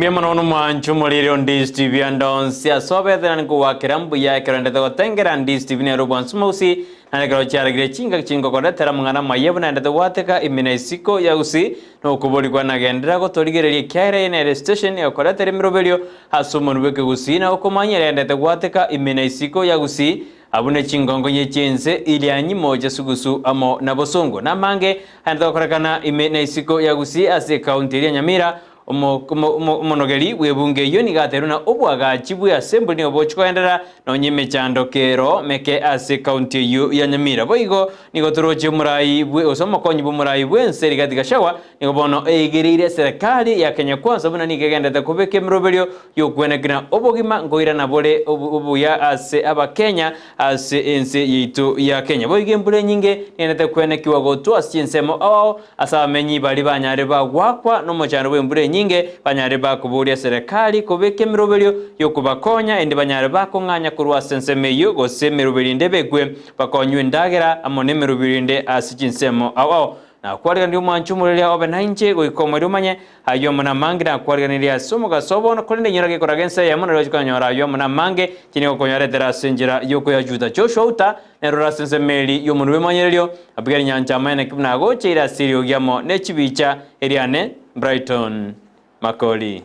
Mbuya mono bono mwanche omoriri o Ndisi TV ande onsi ase obeterani kogwakera mbuya ekero endete gotengera Ndisi TV nere obwansu mogusi naende ekero chiaragire chingaki chingokoretera amang'ana amaya buna endete gwateka ime na isiko ya gusii na okoborigwa nagenderera gotorigereria ekiagera eye nere station egokoretera emeroberio ase omonwa bw'ekegusii na okomanya ere endete gwateka ime na isiko ya gusii abwo ne chingongo nye chi'ense Irianyi mocha sugusu amo na bosongo namange aendete gokorekana ime na isiko ya gusii ase ekaunti eria Nyamira Omonogeri bw'ebungo eyio nigo aterwe na oboagachi bw'easembli nigo bochia kogenderera nonya emechando kero meke ase ekaunti eyio ya Nyamira. Boigo nigo toroche omorai bwe gose omokonyi bw'omorai bw'ense Rigathi Gachagua nigo bono eigereire eserekari ya Kenya Kwanza buna nigo egenderete kobeka emeroberio y'okwenekina obogima nkoirana bore obuya ase abakenya ase ense yaito ya Kenya. Boigo embura enyinge nigenderete kwenekigwa gotwa ase chinsemo ao ao Ase abamenyi baria banyare bagoakwa nomochando bw'embura enyinge, banyare bakoboria serekari kobeka emeroberio y'okobakonya, ende banyare bakong'anya korwa ase ensemo eyio, gose emeroberio ende ebekwe, bakonywe endagera amo nemeroberio ende ase chinsemo ao ao. Nakwariganirie omwancho omoreria obe nainche goika omoerio omanye ayio amo namange, nakwariganirie ase omogaso o bono, korende inyora gekoraga ense eyemo, nario ochia konyora ayio amo namange, inche nigo nkonyaretera ase enchera y'okoyachuta. Joshua Uta Nerore ase ensemo eria y'omonwa bw'emanyererio, apigere nyancha amaene ki buna agocheire ase eriogi amo ne chibicha eriane Brighton Makori.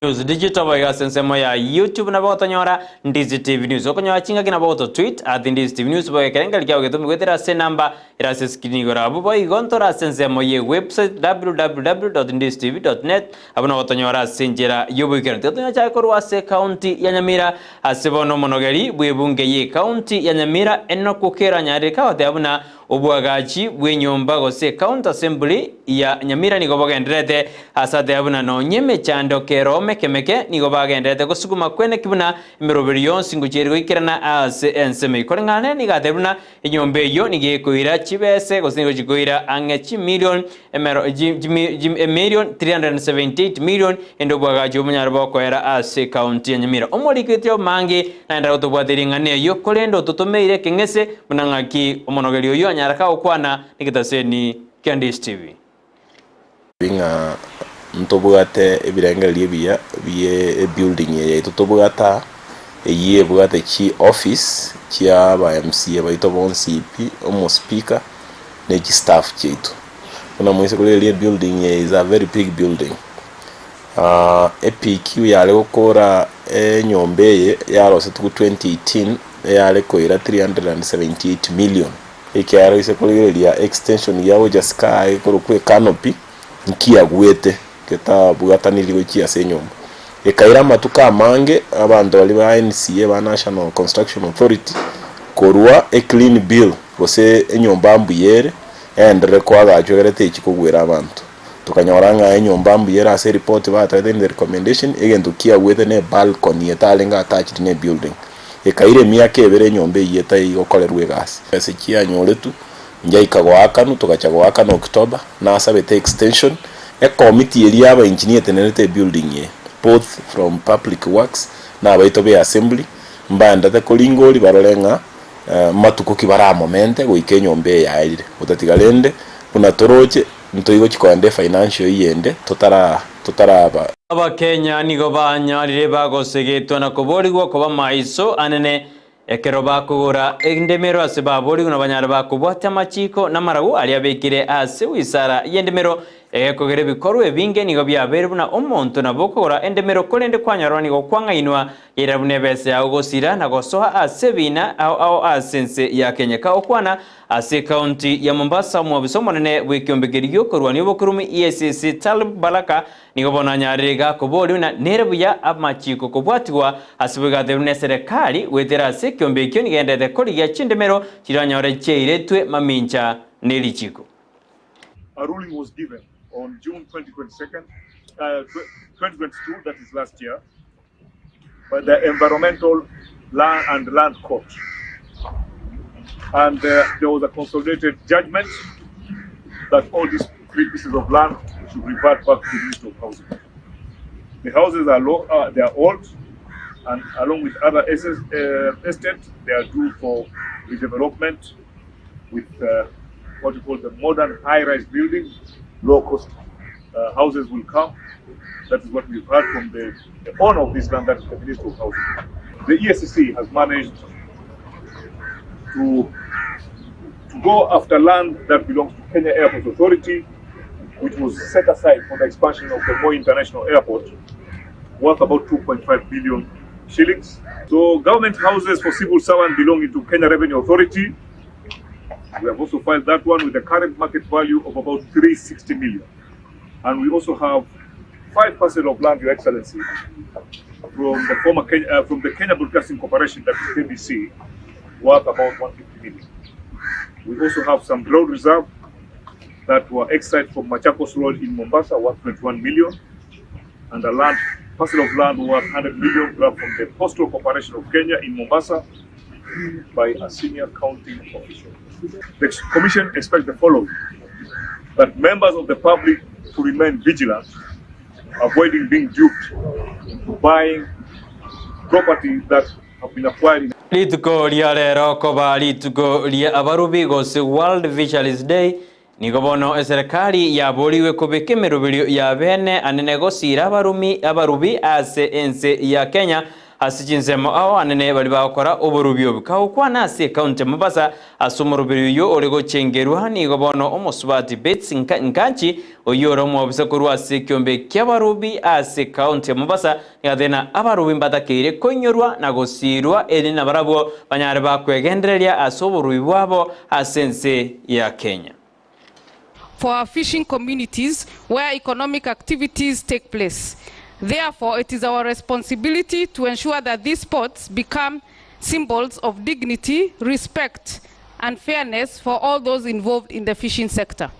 News Digital boigo ase ensemo ya YouTube nabo ogotonyora Ndizi TV News. Okonyora chingaki nabo ogoto tweet at Ndizi TV News boigo ekerengerio kiago getomigwe goetera ase enamba ere ase escreen igoro abwo boigo ntore ase ensemo ye website www.ndizitv.net abwo nabo ogotonyora ase enchera y'oboikeranu. Tiga tonyochake korwa ase ekaunti ya Nyamira ase bono omonogeri bw'ebunge y'ekaunti ya Nyamira Enock Okello anyarire kagoteba buna Oboagachi bw'enyomba gose County Assembly ya Nyamira nigo bogendererete ase ateba buna nonye emechando kero meke meke nigo bagendererete gosuguma kweneki buna emeroberi yonsi ngochia ere goikerana ase ensemo eyio. Koreng'ana nigo ateba buna enyomba eyio nigo ekoira chibese gose nigo chikoira ang'e chimilion emero emilion 378 million ende oboagachi obonyare bokoera ase ecounty ya Nyamira. Omoriki oito Omangi naende agotobwateria eng'ana eyio korende ototomeire ekeng'ese buna ng'aki omonogeri oyio anyare kagokwana negetaseni kia Ndish TV. Ng'a ntobwate ebirengererio ebiya bie ebuilding eye yaito tobwate aa, eyio ebwate chioffice chia aba MCA baito bonsi pi, omospeaker, ne chistaff chiaito. Buna moise korigereria ebuilding eye is a very big building. EPQ yare gokora enyomba eye yarosetigwe 2018 eyare koira 378 million. Ekiagera oise korigereria extension ya gocha sky ekorokwa ecanopy nkiagwete getabwataniri gochia ase enyomba. Ekaira amatuko amange abanto baria ba NCA ba National Construction Authority korwa eclean bill gose enyomba mbuya ere eenderere koagachwa egere techi kogwera abanto. Tokanyora ng'a enyomba mbuya ere ase eripoti batagete in the recommendation egento kiagwete ne ebalcony etarenge attached ne ebuilding. Ekaira emiaka ebere enyomba eyio etai gokorerwa egasi. Ase chianyoretwe njaika goakanwa togacha goakana October nasabete extension ekomiti eria aba engineer etenerete ebuilding eye both from public works na abaito be assembly mbaendete koringoria barore ng'a matuko ki baramomente goika enyomba eye yaerire. Gotatiga rende buna toroche ntoigochi koenda efinancial year ende totara totaraba. Abakenya nigo banyarire bagosegetwa na koborigwa koba maiso anene ekero bakogora endemero ase baborigwe na banyare bakobwatia amachiko na amaragu aria abekire ase wisara y'endemero Egekogera ebikorwa ebinge nigo biabeire buna omonto nabo okogora endemero korende kwanyorwa nigo kwang'ainwa Ira buna ebesa yao gosira na gosoa ase ebiina ao ao ase ense ya Kenya. Kagokwana ase ekaunti ya Mombasa, omwobisa omonene bw'ekiombe keria gi'okorwania obokurumi EACC Talib Balaka nigo bono anyarire iga koboria buna nere buya amachiko kobwatigwa ase boigo buna eserekari goetera ase ekiombe ekio nigo egendererete korigia chindemero chiranyore chiairetwe mamincha nerichiko. A ruling was given on June 2022, uh, 2022, that is last year, by the Environmental Land and Land Court. And there was a consolidated judgment that all these three pieces of land should revert back to the Ministry of Housing. The houses are low, they are old, and along with other estates, they are due for redevelopment with what you call the modern high-rise building. Low-cost houses will come. That is what we've heard from the owner of this land, that is the Ministry of Housing. The EACC has managed to go after land that belongs to Kenya Airport Authority, which was set aside for the expansion of the Moi International Airport, worth about 2.5 billion shillings. So government houses for civil servants belonging to Kenya Revenue Authority, we have also filed that one with the current market value of about 360 million. And we also have 5% of land, Your Excellency, from the former Kenya, from the Kenya Broadcasting Corporation, that is KBC, worth about 150 million. We also have some road reserve that were excised from Machakos Road in Mombasa, worth 21 million, and a land parcel of land worth 100 million grabbed from the Postal Corporation of Kenya in Mombasa by a senior county official. The Commission expects the following: that members of the public to remain vigilant, avoiding being duped into buying property that have been acquired in Rituko ria rero koba rituko ria abarubi gose World Fisheries Day nigo bono eserikali yaboriwe kobeka emeroberio ya bene anene gosira abarumi abarubi ase ense ya Kenya ase chinsemo ao anene bari bagokora oborubi obu kagokwana ase ekaunti ya Mombasa ase omoroberi oyo ore gochengerwa nigo bono omosubati Bets Nkanchi oyo ore omwobisa korwa ase ekiombe kia abarubi ase ekaunti ya Mombasa nigatena abarubi mbatakeire koinyorwa na gosirwa eri nabarabwo banyare bakwegendereria ase oborubi bwabo ase ense ya Kenya. For our fishing communities where economic activities take place. Therefore, it is our responsibility to ensure that these ports become symbols of dignity, respect, and fairness for all those involved in the fishing sector.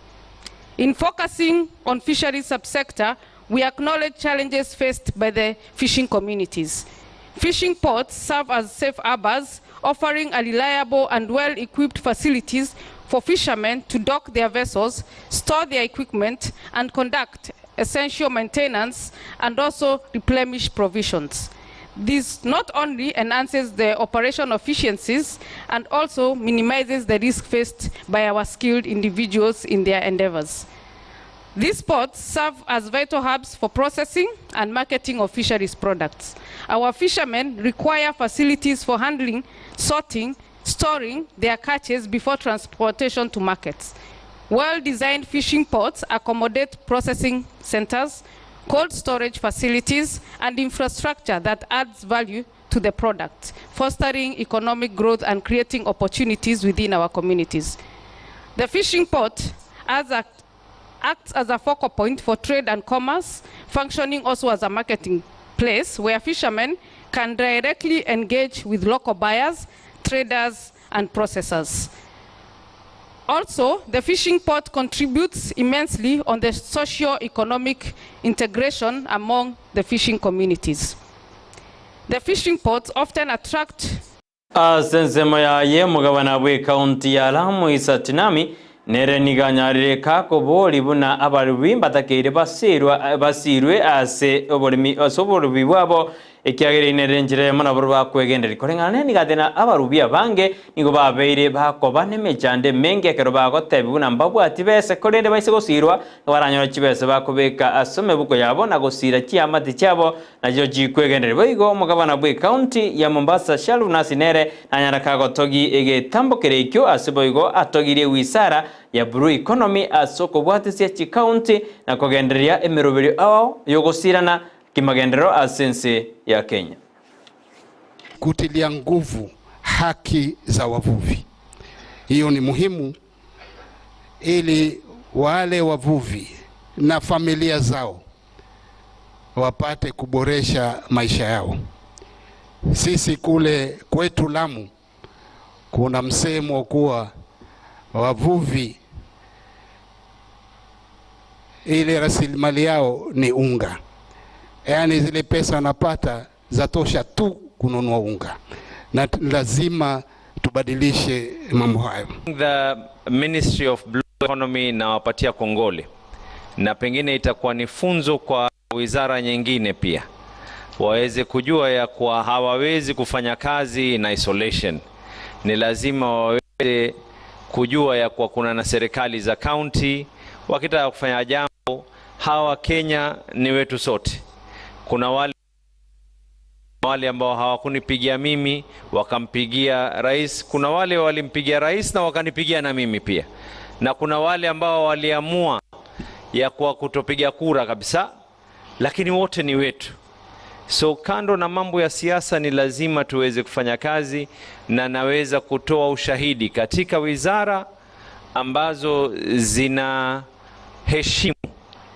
In focusing on fisheries subsector, we acknowledge challenges faced by the fishing communities. Fishing ports serve as safe harbors, offering a reliable and well-equipped facilities for fishermen to dock their vessels, store their equipment, and conduct essential maintenance and also replenish provisions. This not only enhances the operational efficiencies and also minimizes the risk faced by our skilled individuals in their endeavors. These ports serve as vital hubs for processing and marketing of fisheries products. Our fishermen require facilities for handling, sorting, storing their catches before transportation to markets. Well-designed fishing ports accommodate processing centers, cold storage facilities, and infrastructure that adds value to the product, fostering economic growth and creating opportunities within our communities. The fishing port acts as a focal point for trade and commerce, functioning also as a marketing place where fishermen can directly engage with local buyers, traders, and processors. Also, the fishing port contributes immensely on the socio-economic integration among the fishing communities. The fishing ports often attract Ase ensemo yaye omogabana bwa ekaunti ya Lamu Issa Tinami nere niganyarire kakobori buna abarubi mbatakeire basirwa basirwe ase oboremi ase oborubi bwabo ekiagera inere enchera emo nabo bakwegenderia koreng'ana nigatena abarubi abange nigo babeire bakoba nemechando emenge ekero bagotebi buna mbabwati bese korende baise gosirwa baranyora chibese bakobeka ase emebuko yabo na gosira chiamate chiabo nacho chikwegenderia boigo omogabana bwa ekaunti ya Mombasa Shalif Nassir nere nanyara kagotogi egetambokero ekio ase boigo atogirie wisara ya Blue Economy ase okobwatisia chikaunti na kogendereria emeroberio ao yogosirana kimagenderero ase ense ya Kenya. Kutilia nguvu haki za wavuvi, hiyo ni muhimu ili wale wavuvi na familia zao wapate kuboresha maisha yao. Sisi kule kwetu Lamu kuna msemo kuwa wavuvi ile rasilimali yao ni unga, yaani zile pesa wanapata zatosha tu kununua unga, na lazima tubadilishe. tubadilishe mambo hayo. The Ministry of Blue Economy nawapatia kongole, na pengine itakuwa ni funzo kwa wizara nyingine pia waweze kujua ya kuwa hawawezi kufanya kazi in isolation. Ni lazima waweze kujua ya kuwa kuna na serikali za county, wakitaka kufanya jambo, hawa Kenya ni wetu sote. Kuna wale wale ambao hawakunipigia mimi wakampigia rais, kuna wale walimpigia rais na wakanipigia na mimi pia, na kuna wale ambao waliamua ya kuwa kutopiga kura kabisa, lakini wote ni wetu. So kando na mambo ya siasa, ni lazima tuweze kufanya kazi, na naweza kutoa ushahidi katika wizara ambazo zina heshimu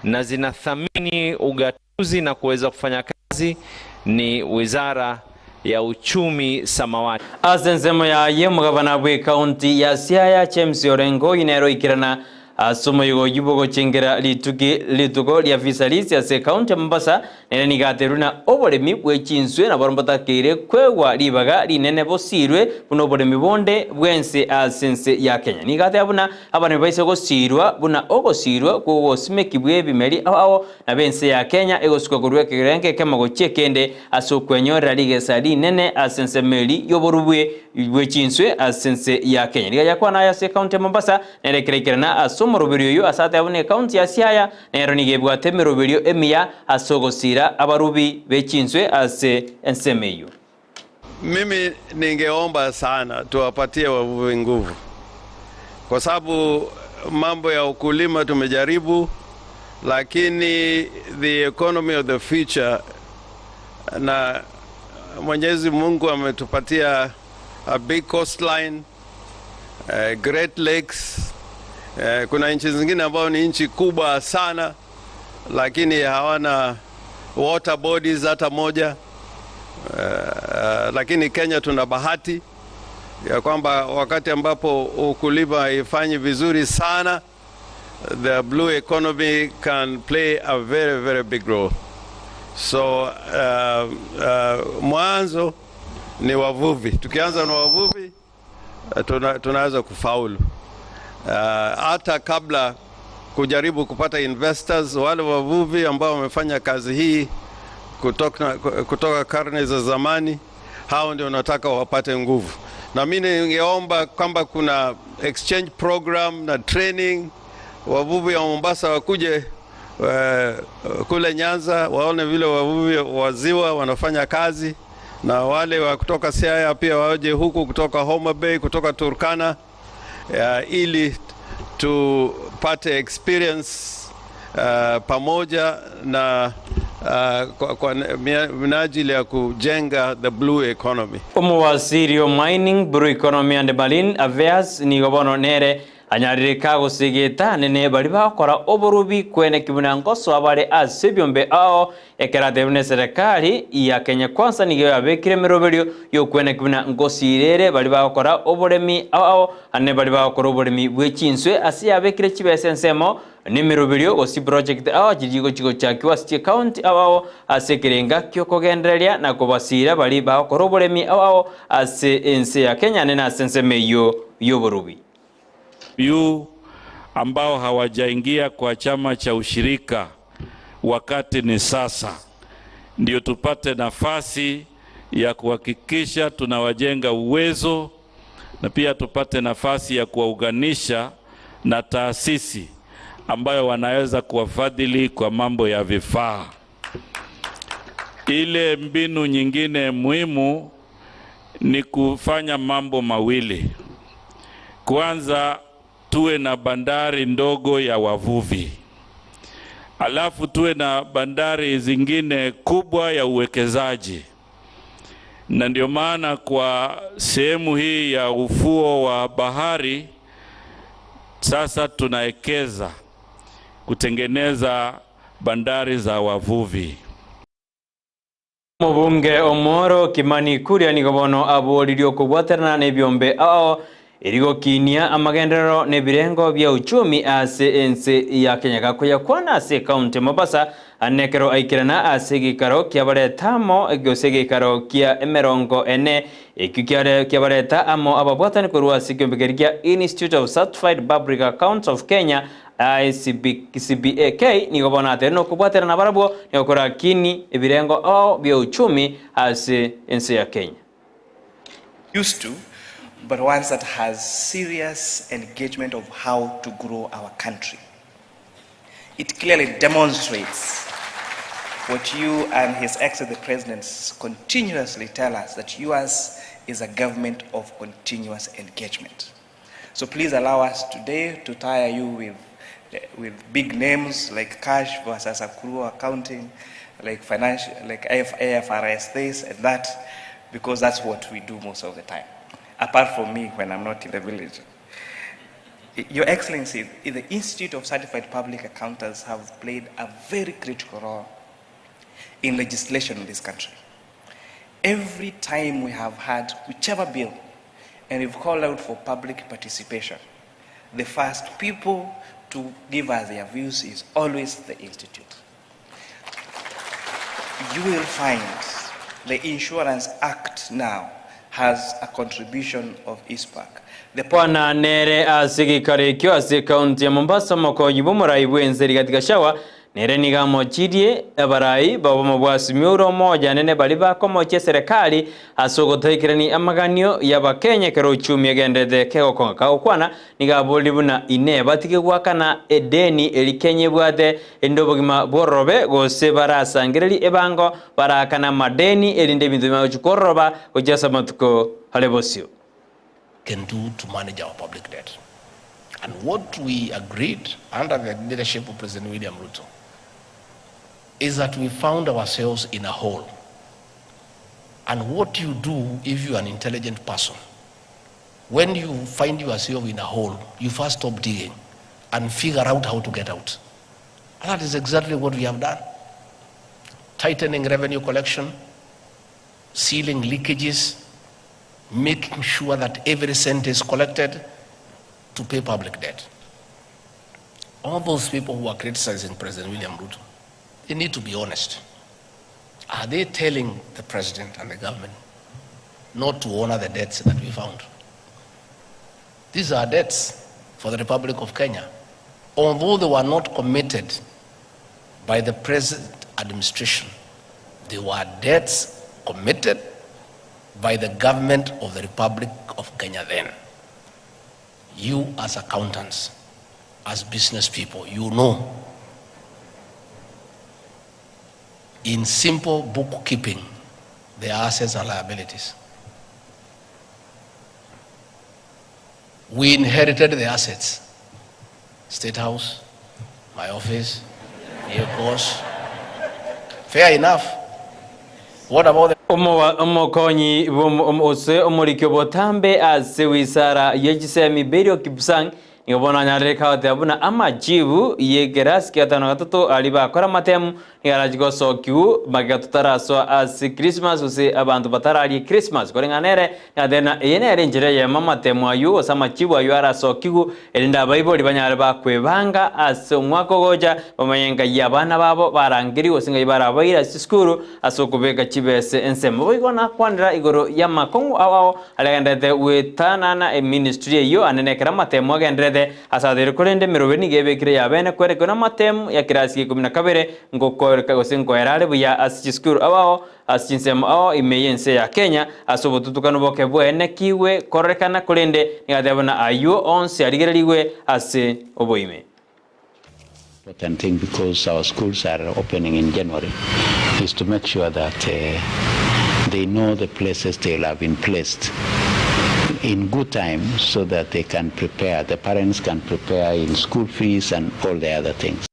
na zinathamini ugatuzi na kuweza kufanya kazi ni wizara ya uchumi samawati. Ase ensemo yaye omogabana bwe ekaunti ya Siaya James Orengo nero oikerana ase omoigo oyio bwogochengera rituki rituko ria fisheries ase ekaunti ya Mombasa nere nigo aterwe na oboremi bwe chinswe nabo mbotakeire kwegwa ribaga rinene bosirwe buna oboremi bonde bwense ase ense ya Kenya. Nigo ateba buna abaremi baise gosirwa buna ogosirwa kwa obosimeki bwa ebimeri ao ao nabo ense ya Kenya egosuka korwa ekerengo ekemo gochia ekende ase okwenyorera rigesa rinene ase ensemo eri y'oborubwe bwe chinswe ase ense ya Kenya. Nigo yakwana aya ase ekaunti ya Mombasa nere ekerekerana ase omoroberio oyo ase ateba buna ekaunti ya Siaya nero nigo ebwate emeroberio emiya ase ogosira abarubi be chinswe ase ensemo eyio. Mimi ningeomba sana tuwapatie wavuvi nguvu, kwa sababu mambo ya ukulima tumejaribu, lakini the economy of the future, na Mwenyezi Mungu ametupatia a big coastline, Great Lakes. Kuna nchi zingine ambayo ni nchi kubwa sana lakini hawana water bodies hata moja. Lakini Kenya tuna bahati ya kwamba wakati ambapo ukulima haifanyi vizuri sana, the blue economy can play a very very big role. So mwanzo ni wavuvi. Tukianza na wavuvi tunaweza kufaulu. Hata kabla kujaribu kupata investors, wale wavuvi ambao wamefanya kazi hii kutoka karne za zamani, hao ndio nataka wapate nguvu. Na mimi ningeomba kwamba kuna exchange program na training, wavuvi wa Mombasa wakuje kule Nyanza waone vile wavuvi wa ziwa wanafanya kazi, na wale wa kutoka Siaya pia waje huku kutoka Homa Bay, kutoka Turkana, ili tupate experience pamoja na kwa minajili ya kujenga the blue economy. Omowaziri o Mining, Blue Economy and Marine Affairs nigo bono nere anyarire kagosegeta nene bari bagokora oborubi kwene kibuna ngoso abare ase ebiombe ao ekero atebiwe na eserekari ya Kenya Kwanza nigo yabekire emeroberio yokwene kibuna ngosirere bari bagokora oboremi ao ao ane bari bagokora oboremi bwe chinswe ase yabekire chibesa ensemo n'emeroberio gose project ao chirigo chigochakiwa ase chicounty ao ao ase ekerenga kiokogendereria na kobasira bari bagokora oboremi ao ao ase ense ya Kenya nene ase ensemo eyio y'oborubi. Yu ambao hawajaingia kwa chama cha ushirika, wakati ni sasa, ndio tupate nafasi ya kuhakikisha tunawajenga uwezo na pia tupate nafasi ya kuwaunganisha na taasisi ambayo wanaweza kuwafadhili kwa mambo ya vifaa. Ile mbinu nyingine muhimu ni kufanya mambo mawili. Kwanza, tuwe na bandari ndogo ya wavuvi, alafu tuwe na bandari zingine kubwa ya uwekezaji. Na ndio maana kwa sehemu hii ya ufuo wa bahari sasa tunaekeza kutengeneza bandari za wavuvi. Omobunge Omoro Kimani Kuria nigo bono aboririe okobwaterana na ebiombe ao erigokinia amagenderero na ebirengo bia uchumi ase ense ya Kenya. Gakoyakwana ase ekaunti ya Mombasa Ane ekero aikerana ase egeikaro kiabareta amo, gose egeikaro kia emerongo ene, ekio kiare kiabareta amo ababwatani korwa ase ekeombe keria kia Institute of Certified Public Accounts of Kenya, ICBAK, nigo bono ateire nokobwaterana nabarabwo nigo korakini ebirengo ao bia uchumi ase ense ya Kenya. Used to, but ones that has serious engagement of how to grow our country. It clearly demonstrates what you and His Excellency the President continuously tell us, that yours is a government of continuous engagement. So please allow us today to tire you with, with big names like cash versus accrual accounting, like financial, like AFRS this and that, because that's what we do most of the time, apart from me when I'm not in the village. Your Excellency, the Institute of Certified Public Accountants have played a very critical role in legislation in this country. Every time we have had whichever bill, and we've called out for public participation, the first people to give us their views is always the Institute. You will find the Insurance Act now has a contribution of ICPAK. The Kwana nere ase egeikaro ekio ase ekaunti ya Mombasa omokonyi bw'omorai bw'ense Rigathi Gachagua nere nigo amochirie abarai b'obomo bwa Azimio ore omoja nene baria bakomochia eserekari ase ogotaikerania amaganio y'abakenya ekero uchumi egenderete kegokonga kagokwana nigo aboririe buna inee batige goakana edeni eri Kenya ebwate erinde obogima bwororobe gose barasangererie ebango baraakane amadeni erinde ebinto bimanye gochia kwororoba gochia ase amatuko are bosio. Can do to manage our public debt. And what we agreed under the leadership of President William Ruto is that we found ourselves in a hole. And what you do if you are an intelligent person, when you find yourself in a hole, you first stop digging and figure out how to get out. And that is exactly what we have done. Tightening revenue collection, sealing leakages, making sure that every cent is collected to pay public debt. All those people who are criticizing President William Ruto, they need to be honest. Are they telling the president and the government not to honor the debts that we found? These are debts for the Republic of Kenya. Although they were not committed by the present administration, they were debts committed by the government of the Republic of Kenya then. You as accountants, as business people, you know in simple bookkeeping, the assets and liabilities. We inherited the assets. State House, my office, vehicles. Fair enough. What about the Omokonyi gose omoriki obotambe ase wisara ye chisemi Berio Kipsang nigo bono anyarire kagoteba buna amachibu y'ekerasi kia gatano na gatato aria bakora amatemu nigo arachi gosokiwu magega totarasoa ase Christmas gose abanto batararie Christmas koreng'ana nere nigo ng'a eye nere enchera eyemo amatemu aywo gose amachibu aywo arasokiwu erinde abaibori banyare bakwebanga ase omwaka ogocha bamanye ngai abana babo barangerigwe gose ngai barabaire ase chisukuru ase okobeka chibese ensemo. Boigo nakwanera igoro y'amakong'u ao ao aria agenderete gwetanana eministry eyio ande nekero amatemu agenderete ase ateire korende emeroberi nigo ebekire yabene kwerekwa namatemu ya kirasi gia ikomi na kabere ngokoreka gose nkoera are buya ase chisukuru ao ao ase chinsemo ao ime y'ense ya Kenya ase obotutukanu boke bwaenekigwe kororekana korende nigo ateba buna ayio onsi arigererigwe ase oboime. Important thing because our schools are opening in January is to make sure that they know the places they have been placed in good time so that they can prepare, the parents can prepare in school fees and all the other things.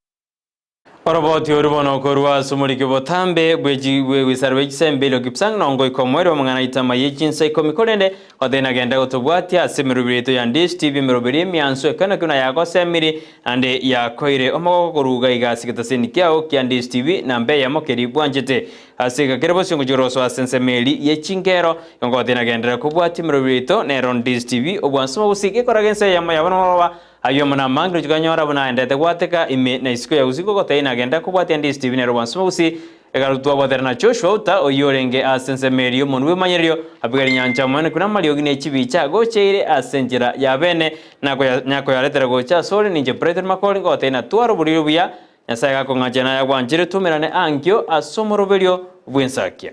Oroboti oru bono korwa ase omoriki botambe bw'ewisaro bwe chisembe Elio Kipsang nongo ikomoerwa amang'ana aitama ye chinsa ikomi korende gotebe nagenda gotobwatia ase emeroberi yaito ya Ndish TV emeroberi emianso ekero nakio nayagosemiri naende yakoire omogoko koruga iga ase egetaseni kiao kia Ndish TV namba eyemo keri bwanchete ase iga kere bosio ngochia korosoa ase ensemo eri ye chingero igo ngotebe nagenderera kobwatia emeroberi yaito nero Ndish TV obwansu mogusii gekoraga ense eyemo yabo nomoroba. Ayio amo namange rochia konyora buna aendete gwateka ime na isiko ya gusii gogotebia nagende kobwatia ndi Stephen ere obwansu bwa-Gusii Egarutwa gwaterana na Joshua Uta, oyio orenge ase ensemo eria omonwa bw'emanyererio, apiga rinyancha omonene na amariogi ne chibicha gocheire ase enchera ya bene, na koyaretera gocha asore, ninche Brighton Makori ngogotebia natware oboriri obuya, Nyasae gakong'achia naye agwanchire, twaumerane ankio ase omoroberio bw'ensakia.